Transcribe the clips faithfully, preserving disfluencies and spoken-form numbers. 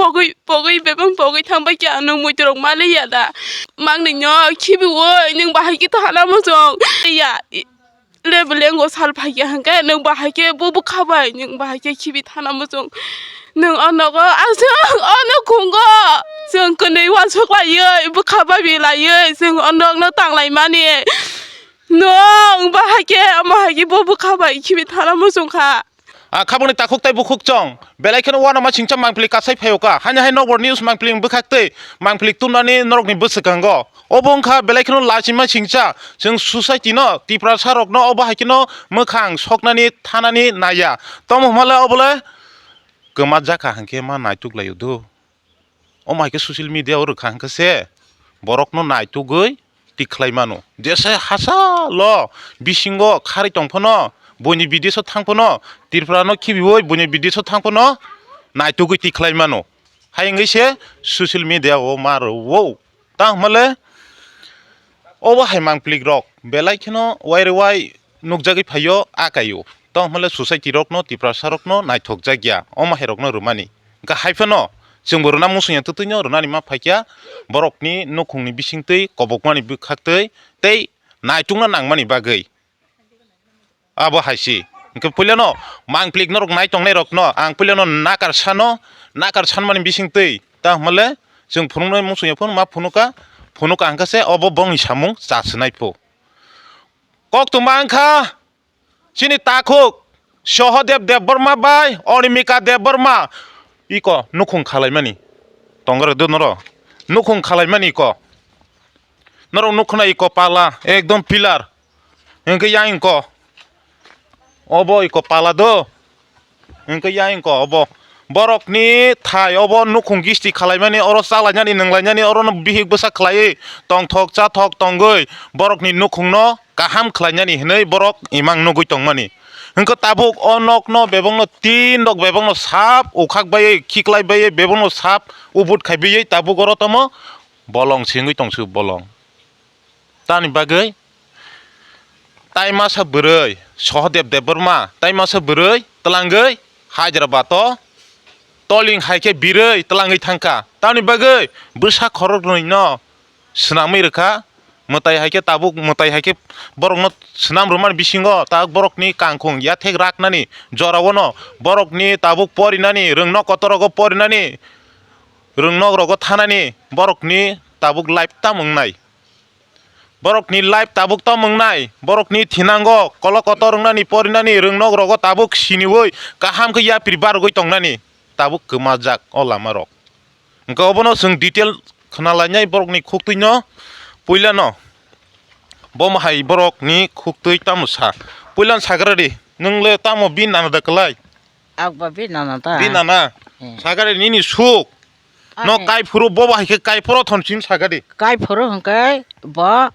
Pogwi, pogwi, bebang pogwi thang bai khe ang nwng muitu rok ma le ya da. Mang ni nw khibi woi, nwng bahai khe thana muchung ya. Le bwlengo sal phai khe hwnkhe nwng bahai khe bo bwkha bai, nwng bahai khe khibi thana muchung. Nwng o nogo aswk o nukhungo chwng kwnwi uansuk laiwi, bwkha babi laiwi, chwng o nokno tang lai mani. Nwng bahai khe, omo hai khe bo bwkha bai khibi thana muchung kha. A khabangni takhuk tei bukhuk chong, belai kheno uanama singcha mangpili kasai phaio kha. Haino hai nokbar news mangpili bwkhak tei mangpili tumnani norokni bwswkango. Obo wngkha belai kheno lachima singcha, chwng society no, Tiprasa rokno obo hai kheno mwkhang soknani thanani naiya. Tamo hwnmale obole kwma jakha hwnkhe ma naituk laio do. Omo hai khe social media o rwkha hwnkhe se borokno naitugwi tikhlai mano. Jesa hachalo bisingo kharwi tong phano, buini bidesh o thang phano, Tripura no khibiwi buini bidesh o thang phano naitugwi tikhlai mano. Hai wngwi se social media o ma rwo. Tamo hwnmale obo hai mangpili rok belai kheno wai rwai nukjagwi phaio a kaio. Tamo hwnle society rokno, Tiprasa rokno naithok jakya, omo hai rokno rwmani. Hwnkhe hai phano chwngbo rwna muchungya twtwino rwnani ma phaikya, borokni nukhungni bisingtwi kobokmani bwkhaktwi tei naitukna nangmani bagwi. Abo hai se. Hwnkhe puilano mangpili norok nai tongnai rokno ang puilano nakar sano, nakar sanmani bisingtwi. Tamo hwnle chwng phunuknai muchungya phano ma phunuka, phunuka hwnkhe se obo bongni samung chaswnai pho. Koktwma wngkha chini takhuk Sohodev Debbarma bai Onimika Debbarma iko nukhung khalaimani. Tongo rwdu norok nukhung khalaimani iko. Norok nukhuna iko pala ekdom pillar. Hwnkhe yang iko. Obo iko pala do. Hwnkhe ya wngkha obo borokni thai, obo nukhung gisti khalaimani, oro chalainani, nwnglainani, orono bihik bwsa khlaiwi tongthok chathok tongwi borokni nukhungno kaham khlainani hwnwi borok imang nugwi tongmani. Hwnkhe tabuk o nokno bebakno tin rok bebakno sap ukhak baiwi khiklai baiwi bebakno sap ubut khai baiwi tabuk oro tamo bolong sengwi tongsu bolong. Tamni bagwi tai masa bwrwi Sohodev Debbarma, tai masa bwrwi twlangwi Hyderabad o toling hai khe birwi twlangwi thangkha. Tamni bagwi bwsa khoroknwi no swnamwi rwkha. Mwtai hai khe tabuk, mwtai hai khe borokno swnam rwmani bisingo tabuk borokni kangkhung yathek raknani jorao no borokni tabuk porinani, rwngno kotor rogo porinani, rwngnok rogo thanani borokni tabuk life tamo wngnai. Borokni life tabuk tamo wngnai, borokni thinango kolo kotor wngnani, porinani, rwngnok rogo tabuk siniwi kaham khe yapri barogwi tongnani tabuk kwmajak o lama rok. Hwnkhe obono chwng detail khna lainai borokni khuktwino puilano. Bomo hai borokni khuktwi tamo sa? Puilano sagra di, nwng le tamo bini nana da kwlai? Akba bini nana da. Bini nana? Eh. Sagra di nini suk. No kai phuru bo bai khe kai phuru thon sim saga di. Kai phuru hwnkhe bo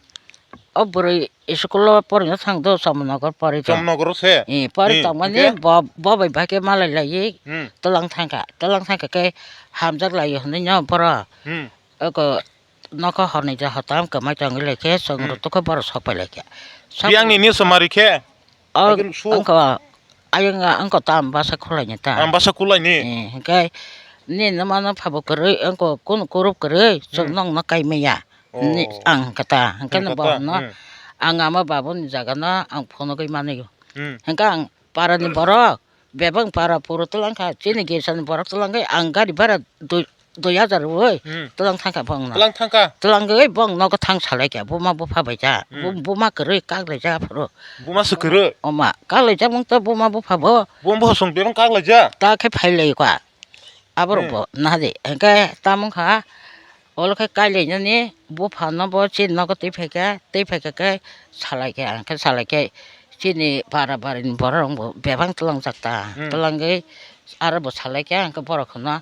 o bwrwi school o porina thang do Chamanagor pori do. Chamanagor se? Eh, pori tongmani bo, bo bai bai khe malai lai twlang thangkha. Twlang thangkha khe hamjak lai hwnwi no boro. Oko nokho horni ja hotam kwmai tongwi lai khe chwng rwtuk khe boro sok pai lai khe. Biyang ni ni samari khe? O, wngkha, ayang wngkha ta, ang basa khulai ni ta. Ang basa khulai ni? Eh, hwnkhe nini mano phabo kwrwi, wngkha kunu kurup kwrwi, chwng nokno kai maya. Ni, ang hwnkha ta, hwnkhe no bo hwnno, ang ama babuni jaga no ang phunugwi mani. Hwnkhe ang para ni borok, bebak para phuru twlang kha, chini girsa ni borok twlang khe, ang gari bhara dui, dui hajar rwui twlang thangkha bongno. Twlang thangkha? Twlangwi bong nogo thang salaikha, buma bupha bai ja. Buma kwrwi kaklaijak aphuru. Buma se kwrwi? Oma, kaklaijak mung to buma bupha bo. Buma bupha song bebang kaklaijak? Ta khe phailaikha. Aborok bo nahadi. Hwnkhe tamo wngkha, olo khe kailainani bupha no bo chini nogo twi phaikha, twi phaikha khe salaikha, hwnkhe salaikhe chini para barini borok rok bo bebang twlangjak ta. Twlangwi aro bo salaikha, hwnkhe borok hwnno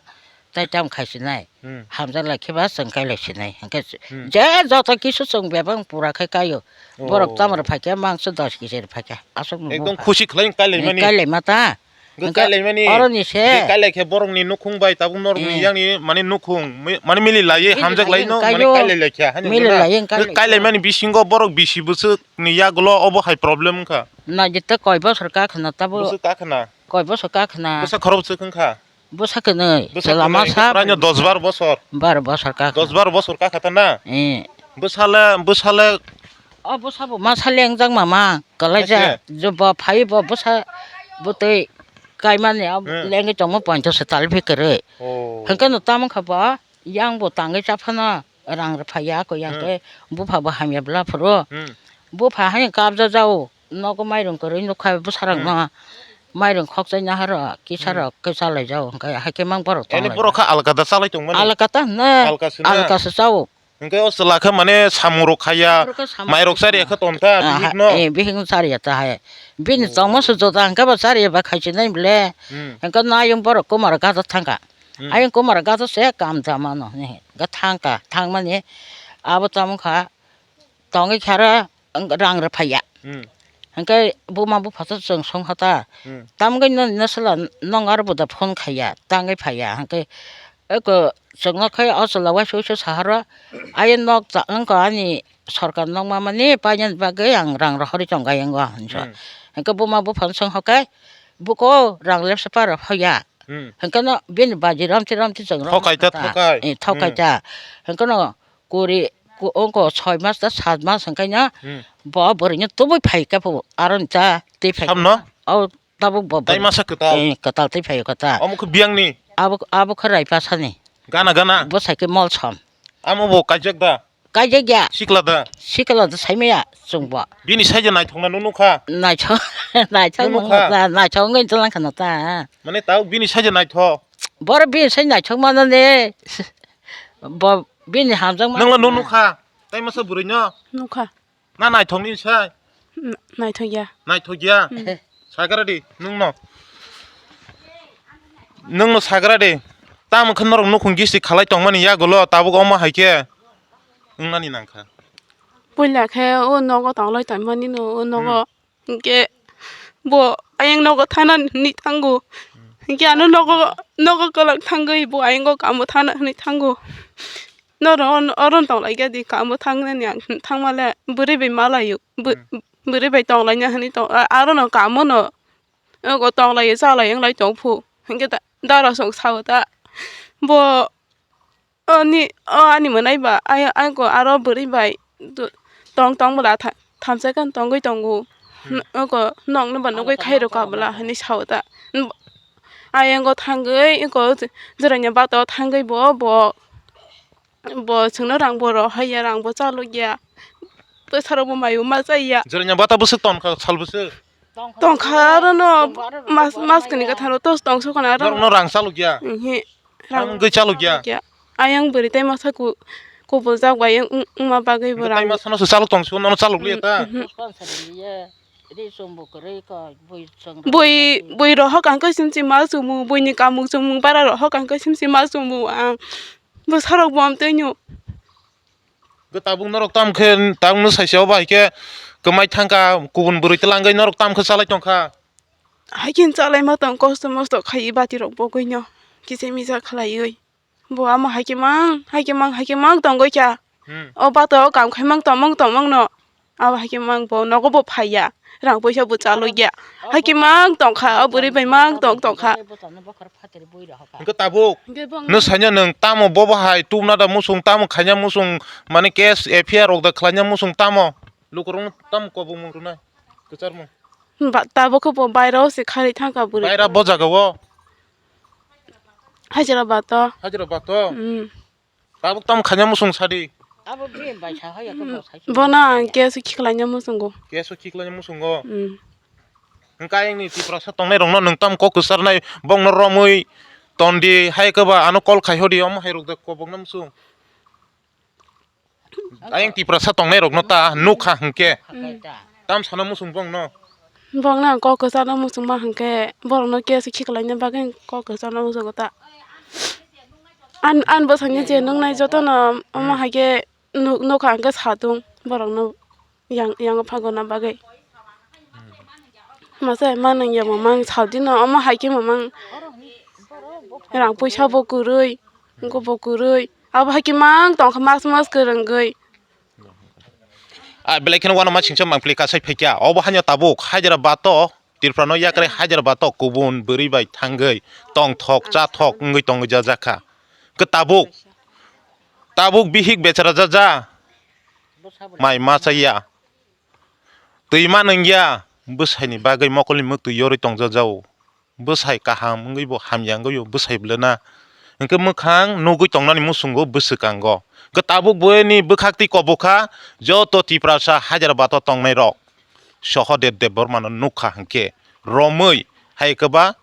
tai tamo khai sinai. Hamjak lai khe ba chwng kai lai sinai. Hwnkhe je joto kisu chwng bebak pura khe kaio. Borok tamo rw phaikha mangso dos kg rw phaikha. Aswk no ekdom khusi khlai kai lai mani. Kai lai ma ta. Hwnkhe kai lai mani. Oro ni se. Kai lai khe borok ni nukhung bai tabuk norok ni yang ni mani nukhung mani mili lai hamjak lai no mani kai lai lai kha. Mili lai kai lai. Kai lai mani bisingo borok bisi bwswk ni yagulo obo hai problem wngkha. Na jete koi bosor ka khna tabuk. Bwswk ka khna. Koi bosor ka khna. Bwsa khorok bwswk wngkha. Bwsa kwnwi. Bwsa chwla kwnwi, masa hwnkhe pranyo dos bar bosor. Bar bosor ka. Dos bar bosor ka kha ta na? Eh. Bwsale, bwsale. O bwsa bo masa lengjak mama, kwlaijak. Kaisa? Jobo phai bo bwsa bwtwi kaimani, o hmm, lengwi tongma pointo se tal bhi kwrwi. Oh. Hwnkhe no tamo kha bo, yang bo tangwi cha phano rang rwphaiya, ko yang hmm, khe bupha bo hamya bwla phuru. Hmm. Bupha hai kabja jao, nogo mairung kwrwi nukha bwsarok hmm, no. Mairung khokchai naharo, kisarok hmm, khe chalai jao, hwnkhe hai khe mang borok. Eni tonglai borok kha alkada chalai tongmani? Alkata hwno, alka se na? Alka se chao. Hwnkhe o chwla khe mane samung rok khaiya, samung rok khaiya, mairok chariya khe ton ta, ah, bihik no? Eh, bihik no chariya ta hai. Bini oh, tongma se joda hwnkhe bo chariya ba khaichi nai bole. Hmm. Hwnkhe no ayung borok kumar gata thangkha. Hmm. Ayung kumar gata se kam jamano, hwnkhe thangkha, thangmani abo tamo kha. Tongwi khe aro rang rwphaiya. Hmm. Hwnkhe buma bupha to chwng songkha ta. Hmm. Tamgwi no, no sala nong aro bo da phone khaiya, tangwi phaiya. Hwnkhe eko chwngno khe o chwla uaisa uaisa saharo, aye nok cha wngkha ani sorkar nok mamani painani bagwi ang rang rohorwi tongkha yango hinso. Hmm. Hwnkhe buma buphano songkha khe, buko rang lepsa para phoya. Hmm. Hwnkhe no bini baji ramti ramti chwng rok thokai ta, thokai. Eh, thokai hmm, ta. Hwnkhe no kuri, ku-, ongko soi mas ta sat mas hwnkhe no hmm, bo bwrwino tubui phai khe phu, aro ni cha tei phai. Samno? O tabuk bo tai bwrwi masa kwtal. Eh, kwtal tei phai kwtal. Omo khe biyangni? Abo, abo khe raipasani. Gana gana? Bo sai khe molsom. Amo bo kaijak da? Kaijak ya. Sikla da? Sikla da saimaya chwngbo. Bini saija naithokna nung nukha? Naithok, naithok nung nukha? Nukha, naithok wngwi tonglang khano ta. Mane tabuk bini saija naithok? Boro bini sai naithok mano ne. Bo bini hamjak ma. Nungla nung nukha? Tai masa bwrwino? Nukha. Na naithok ni sai? N-, naithok ya. Naithok ya? Hmm. Sagra di, nungno. Nungno sagra di. Tamo khe norok nukhung gisik khalai tongmani yagulo, tabuk omo hai khe wngnani nangkha. Puila khe o nogo tonglai tongmani no, o nogo. Hmm. Hinkhe bo ayang nogo thana hinwi thango. Hinkhe ano nogo, nogo kwlwng thangwi bo ayango kamo thana hinwi thango. Norok on-, oron tonglaikha di kamo thangnani ang thangmale bwrwi bai malaio. Bw-, hmm, bwrwi bai tonglaina hinwi tong-, a-, arono kamono nogo tonglaio chalai wnglai tongphu. Hinkhe da-, dara song sao ta. Bo Ani, o ani mwnai ba, ai, ai ko aro bwrwi bai do-, tong tong bwla tha-, thamsa khe tongwi tongo. Hmm. N-, oko nokno ba nugwi khairokha bwla hinwi sao ta. N-, ayang o thangwi oko je-, jorani bato thangwi bo, bo, bo chwngno rang bo rohorya, rang bo chalokya. Bwsarok bo mai o ma chaya. Jorani bato bwswk tonkha sal bwswk? Tongkha aro no mas, mas kani ka tharo tos tong sokana aro. Norok no rang chalok ya? Ehe. Rang gwi chalok ya? Ayang bwrwi tai masa ku, kubul jak bai wng, wngma bagwi bo rang. Tai masa no se chalok tong sokana, no chalok liya ta? Mhm. Bui, bui rohok ang khe simsi ma chumu, buini kamuk chumung bara rohok ang khe simsi ma chumu ang. Bwsarok bo amtwi nw. Hwnkhe tabuk norok tamo khe, tabuk no saisa o bai khe kwmai thangkha, kubun bwrwi twlangwi norok tamo khe chalai tongkha? Hai khe chalai ma tong, kosto mosto khai bati rok bogwi no kisa misa khlaiwi. Bo amo hai khe mang, hai khe mang, hai khe mang tongwi kha. Hmm. O bato o kam khai mang tongmang tongmang no. Abo hai khe mang bo nogo bo phaiya, rang puisa bo chalokya. Hai khe mang tongkha, o bwrwi bai mang tong tongkha. Hwnkhe tabuk, hwnkhe bong no saino nwng tamo bobo hai tubuna da musung, tamo khaina musung, mane case F I R rok da khlaina musung tamo? Lukurok tamo kobongmung rwnai, kwcharmung. Ba, tabuk khe bo baira o se kharwi thangkha bwrwi. Baira bo jaga o? Hyderabad o. Hyderabad o? Hmm. Tabuk tamo khaina muchung sadi. Abo bini bai sa haya khe bo sai. Bono ang case o khiklaina muchungo. Case o khiklaina muchungo. Hmm. Hwnkhe ayang ni Tiprasa tongnai rok no nwng tamo kok kwcharnai bongno romwi tondi hai khe ba ano call khai hodi omo hai rok de kobokna muchung. Ayang Tiprasa tongnai rok no ta nukha hwnkhe. Hmm. Tam sana muchung bongno. Bongno ang kok kwcharno muchungma hwnkhe borokno case o khiklaina bagwi kok kwcharno muchungo ta. An, an bwsakni je nuknai jotono omo hmm hai khe nuk-, nukha hwnkhe satung borokno yang, yang phagona bagwi. Masa ma nang ya mamang saudino omo hai khe mamang rang puisa bo kwrwi, wngkhe bo kwrwi. Abo hai khe mang tongkha mas mas kwrwngwi. A belai kheno uanama singcha mangpili kasai phaikha. Obo haino tabuk Hyderabad o Tripura no yakrai hajar batok kubun bwrwi bai thangwi tongthok chathok wngwi tongwi jajakha. Khe tabuk, tabuk bihik bechara jaja mai ma chaya. Twi ma nungya, bwsaini bagwi mokolni mwktwi yorwi tongjajao. Bwsai kaham wngwi bo hamya wngwi bo bwsai bwlana. Hwnkhe mwkhang nugwi tongnani muchungo bwswkango. Hwnkhe tabuk boni bwkhak twi kobokha joto Tiprasa hajar bato tongnairok. Sohodet Debbarmano nukha hwnkhe romwi hai kwba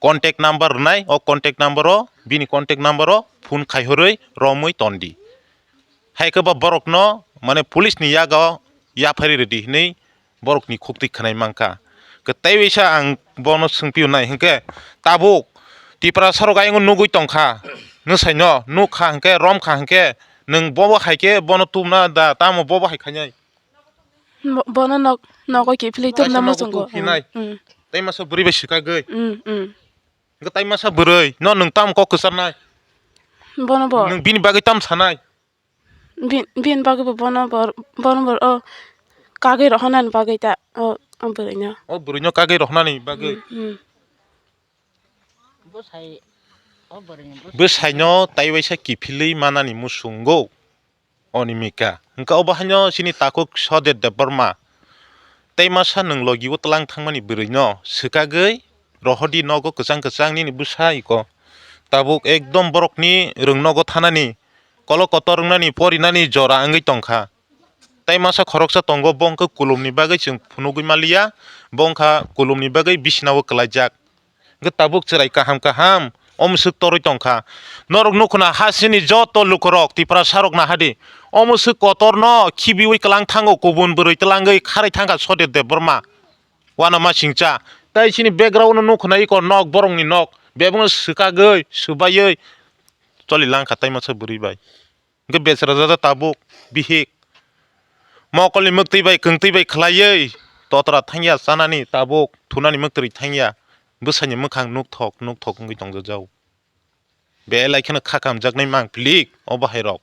contact number rwnai, o contact number o, bini contact number o phone khaihorwi romwi tondi. Hai khe ba borokno, mane, police ni yago yaphari rwdi hinwi borokni khuktwi khwnai mankha. Kwtaiwi sa ang bono swngpio nai hinkhe tabuk Tiprasa rok ayung nugwi tongkha, nwsaino nukha hinkhe romkha hinkhe nwng bobo hai khe bono tubuna da tamo bobo hai khainai. Bo-, bono nok-, nogo kiphilwi tubuna muchungo. Kaisa nogo tubphinai. Mm, mm. Tei masa bwrwi bai swkagwi. Mm, mm. Hinkhe tai masa bwrwi no nwng tamo kok kwcharnai? Bono bo. Nwng bini bagwi tamo sanai? Bin-, bini bagwi bo bono bor-, bono bor-, o kagwi rohornani bagwi ta o, o bwrwino. O bwrwino kagwi rohornani bagwi? Mm, mm. Bwsai, o bwrwini bwsai. Bwsaino taiwaisa kiphilwi manani muchungo. Onimika. Hwnkhe obo haino chini takhuk Sodet Debbarma. Tei masa nwng logi o twlang thangmani bwrwino swkagwi rohordi nogo kwchang kwchang nini bwsa iko. Tabuk ekdom borokni rwng nogo thanani, kolok kotor wngnani, porinani jora wngwi tongkha. Tei masa khoroksa tongo, bo wngkha kulumni bagwi chwng phunugwi manliya, bo wngkha kulumni bagwi bisinao kwlaijak. Hwnkhe tabuk chwrai kaham kaham omo swk torwi tongkha. Norok nukhuna hasini joto lukurok Tiprasarok nahadi. Omo swk kotorno khibiwi kwlang thango, kubun bwrwi twlangwi kharwi thangkha Sodet Debbarma. Uanamasingcha. Tai chini background-o nukhuna iko nok, borokni nok. Bebungno swkagwi, swbaiwi choli langkha tai masa bwrwi bai. Hwnkhe bechara jaja tabuk, bihik. Mokolni mwktwi bai, kwngtwi bai khlaiwi, totra thangya chanani tabuk, thunani mwktwi thangya, bwsaini mwkhang nukthok, nukthok wngwi tongjajao. Belai kheno kha kamjaknai mangpili, o bahairok.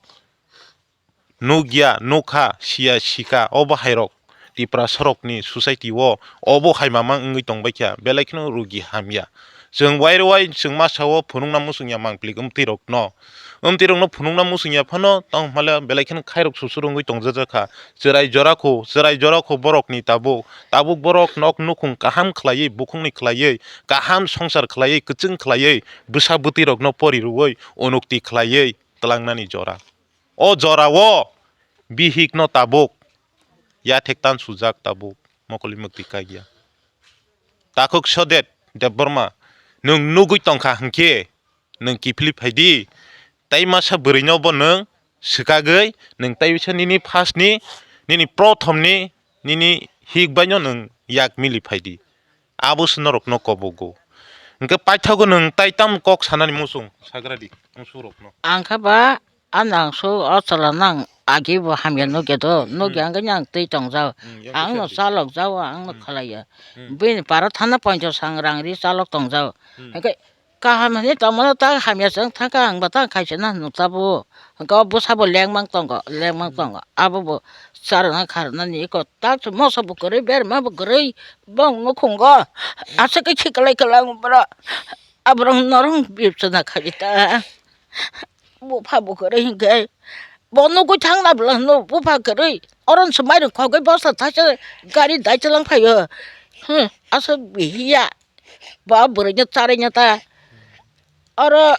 Nukya, nukha, siya, sikha, o bahairok. Tiprasarokni society o obo hai mamang wngwi tongbaikha, belai kheno rugi hamya. Chwng wairwai chwng masa o phunukna muchungya mangpili wmtwirokno. Wmtwirokno phunukna muchungya phano tongmale belai kheno khairok susur wngwi tongjajakha. Chwrai jorakho, chwrai jorakho borokni tabuk. Tabuk borok nok nukhung kaham khlaiwi, bukhukni khlaiwi, kaham songsar khlaiwi, kwchwng khlaiwi, bwsa bwtwirokno pori rwui, unukti khlaiwi twlangnani jora. O jorao bihikno tabuk yathek tan sujak tabuk mokolwi mwktwi kagya. Takhuk Sodet Debbarma, nwng nugwi tongkha hwnkhe nwng kiphilwi phaidi, tai masa bwrwino bo nwng swkagwi nwng tai bisa nini first ni, nini prothom ni, nini hik baino nwng yak mili phaidi. Abo se norokno kobogo. Hwnkhe paithago nwng tai tamo kok sanani muchung sagradi musurokno. Ang khe ba, ano ang su o chwla nang agi bo hamya nukya do, nukya Hmm. Hwnkhe ang twi tongjao. Hmm, yang Ang no kisa di. Chalok jao, ang no Hmm. Khlaiya. Hmm. Bini para thana ponchas sang rang ri chalok tongjao. Hmm. Hwnkhe kaham hwnwi tongmano ta hamya chwng thangkha, ang bo ta khaisano nukjabo. Hwnkhe o bwsa bo lengmang tongo, lengmang Hmm. Tongo. Abo bo charwna kharwnani eko tak se moso bo kwrwi, berma bo kwrwi, bong nukhungo. Aswk khe khiklai kwlang borok. Aborok norok bibsana khaidi ta. Bupha bo kwrwi hinkhe. Bo nugwi thangna bwla hwno bupha kwrwi. Oro se mairung khogwi bosta thaisa gari dai chwlang phaio. Hmm, aswk bihiya. Bo bwrwino charwino ta. Oro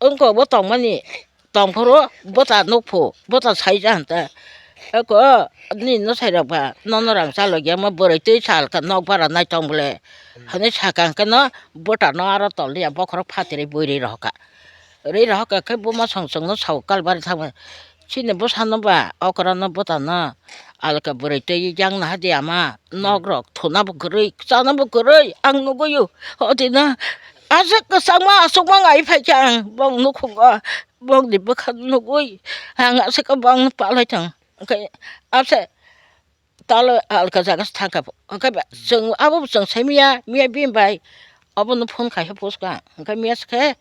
wngkok bo tongmani, tongphuru bota nukphu, bota saija hwnta. Eko nini nwsairok ba nono rang chalokya, omo bwrwi twi salka nok bara nai tong bole. Hmm. Hwnwi saka hwnkhe no bota no aro tolya bokhorok phatiri bui ri rohorka. Ri rohorka khe buma song song no sao kal bari thangma. Chini bwsano ba okra no bota no alka bwrwi twi yang naha di ama. Hmm. Nok rok thuna bo kwrwi, chana bo kwrwi, ang nugwi o. Oti no aswk kwchangma aswkma ngai phaikha ang bong nukhungo. Bongni bwkha nugwi ang aswk bong palai thang. Hwnkhe ase talo alka jaga se thangkha. Hwnkhe ba chwng abo bo chwng sai miya, miya bini bai obono phone khai khe puska. Hwnkhe miya se khe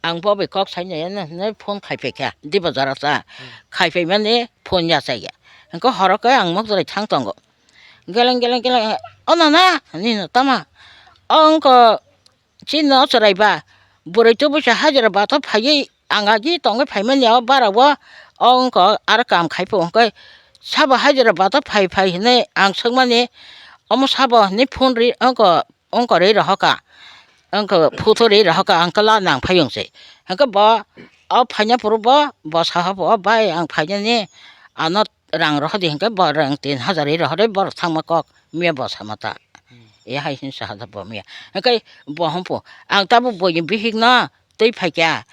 ang bo bai kok sai nai hwnwi phone khai phaikha Dibajara cha. Hmm. Khai phaimani phone ya chaya. Hwnkhe horo khe ang mokjwlai thang tongo. Geleng geleng geleng, "O nana," nini tama. Ongko chini no chwrai ba, bwrwi tubui se hajira bato phaiwi ang agi tongwi phaimani o bara o, ongko aro kam khai pho hwnkhe sabo hajira bato phai phai hinwi ang swkmani, omo sabo hinwi phone ri ongko, ongko ri rohoka, ongko photo ri rohoka, ang kla nang phai wng se. Hwnkhe bo o phaina phuru bo, bo saha pho, "O bai, ang phainani ano rang rohodi," hwnkhe bo rang tin hajar ri rohorwi borok thangma kok miya bo sama ta. Hmm. E hai hin saha da bo miya. Hwnkhe bo hwn pho, ang tabuk boini bihik no twi phaikha.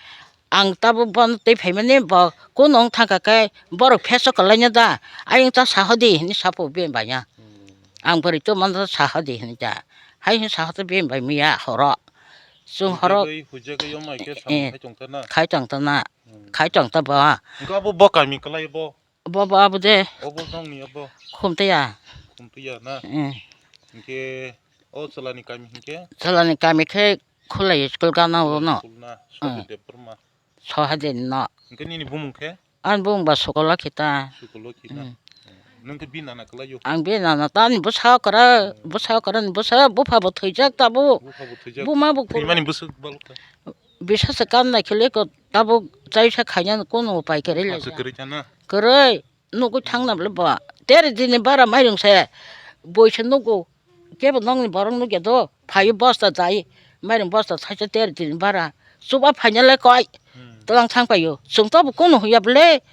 Ang tabuk bono twi phaimani bo kunu wng thangkha khe borok pheso kwlaina da. Ayung ta sahodi hinwi sapho bini bai ya. Hmm. Ang bwrwi tongmano sahodi hinwi da. Hai hin saha ta bini bai miya horo. Chwng horo. Hujagwi, hujagwi omo hai khe samung eh, khai tong ta na? Khai tong ta na. Hmm. Khai tong ta bo. Hwnkhe abo bo kami kwlai bo? Bo, bo abo de. Obo nongni abo? Khumtaiya. Khumtaiya na? Eh. Hwnkhe o chwlani kami hwnkhe? Chwlani kami khe Khulai school gana o no. School na, eh. Sohadeb Debbarma. Sohadeb no. Hwnkhe nini bumung khe? Ani bumung ba Sukolokhi ta. Sukolokhi na? Hmm. Nwng khe bini nana kwlai o? Ang bini nana ta ani bwsa kwra, hmm, bwsa kwra ni bwsa bupha bo thwijak tabuk. Bupha bo thwijak. Buma bo kwrwi. Thwimani bwswk balok ta? Bisa se kam nai khwlwi ko tabuk chaisa khaina kunu upai kwrwi lai. Kwrwi ta na? Kwrwi. Nugwi thangna bwle bo. Tere dini bara mairung se. Boi se nugo. Kebo nokni borok nugya do. Phaio bosta jai. Mairung bosta thaisa tere dini bara. Chuba phainale koi. Hmm. Twlang thang paio. Chwng tobo kunu huya bwle.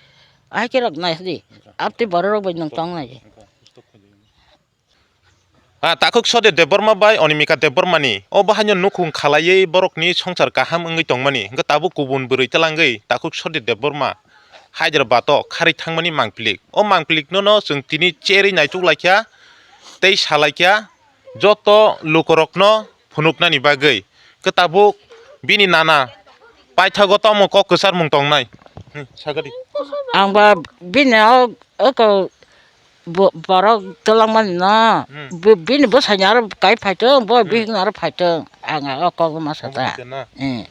Ahai khe rok nai hwdi. Abtwi borok rok bai nwng tong nai. Ah, takhuk Sode Debbarma bai Animika Debbarmani o bahaino nukhung khalaiwi borokni songsar kaham wngwi tongmani, hwnkhe tabuk kubun bwrwi twlangwi takhuk Sode Debbarma Hyderabad-o kharwi thangmani mangplik. O mangplikno no chwng tini cherwi naituk laikha tei salaikha joto lukurokno phunuknani bagwi. Khe tabuk bini nana paithago tamo kok kwcharmung tongnai. Hmm, sagadi. Ang ba bini o, o ko bo-, borok twlangmani no. Hmm. Bi-, bini bwsai ni aro kai phaitong, bo hmm, bihik ni aro phaitong. Ang o kok ma sa ta. Omo hai na? Eh.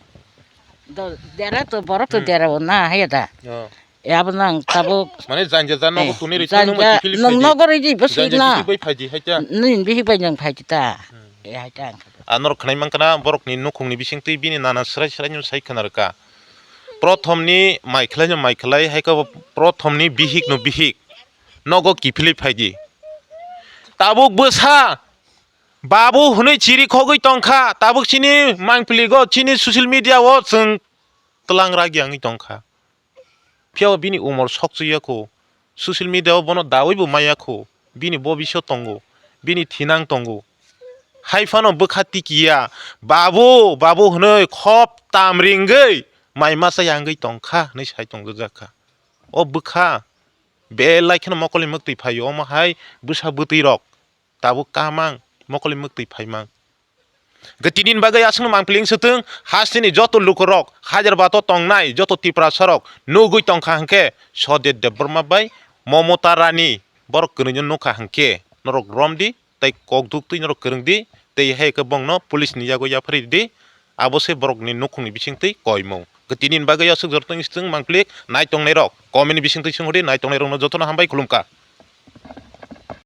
Do, dera to borok to hmm, dera o na hai da. Oh. E abo nang tabuk. Mane janja ja nogo eh, tuni ri janja, tuni ma kifili nang phaidi. Nogo ri di bwsai janja na. Bihik bai phaidi hai ta. Nini bihik bai nang phaidi ta. Hmm. E hai ta ang kha. Anorok khwnai mankha na borokni nukhungni bisingtwi bini nana swrai swraino sai khwna rwkha. Prothomni mai khwlaino mai khwlai, hai khe bo prothomni bihikno bihik nogo kiphilwi phaidi. Tabuk bwsa babu hwnwi chiri khogwi tongkha, tabuk chini mangpiligo, chini social media-o chwng twlang ragya wngwi tongkha. Phiya bini umor sokchwi ya kho, social media-o bono dawi bo maya kho, bini bobisyo tongo, bini thinang tongo. Hai phano bwkha tikiya, "Babu, babu," hwnwi khop tam ringwi mai masa yangwi tongkha hwnwi sai tongjak kha. O bwkha belai kheno mokolni mwktwi phaio, omo hai bwsa bwtwi rok tabuk kamang mokolni mwktwi phaimang. Hwnkhe tini ni bagwi aswkno mangpili wng swtwng, hasteni joto lukurok, Hyderabad-o tongnai joto Tiprasarok nugwi tongkha hwnkhe, Sodeb Debbarma bai Momota Rani borok kwnwino nukha hwnkhe, norok romdi tei kok duktwi norok kwrwngdi, tei hai khe bongno police ni yago yapharidi, abo se borokni nukhungni bisingtwi koimung. Hwnkhe tini ni bagwi aswk joto wng swtwng mangpili nai tongnairok comment ni bisingtwi swngo di, nai tongnairokno jotono hambai khulumkha.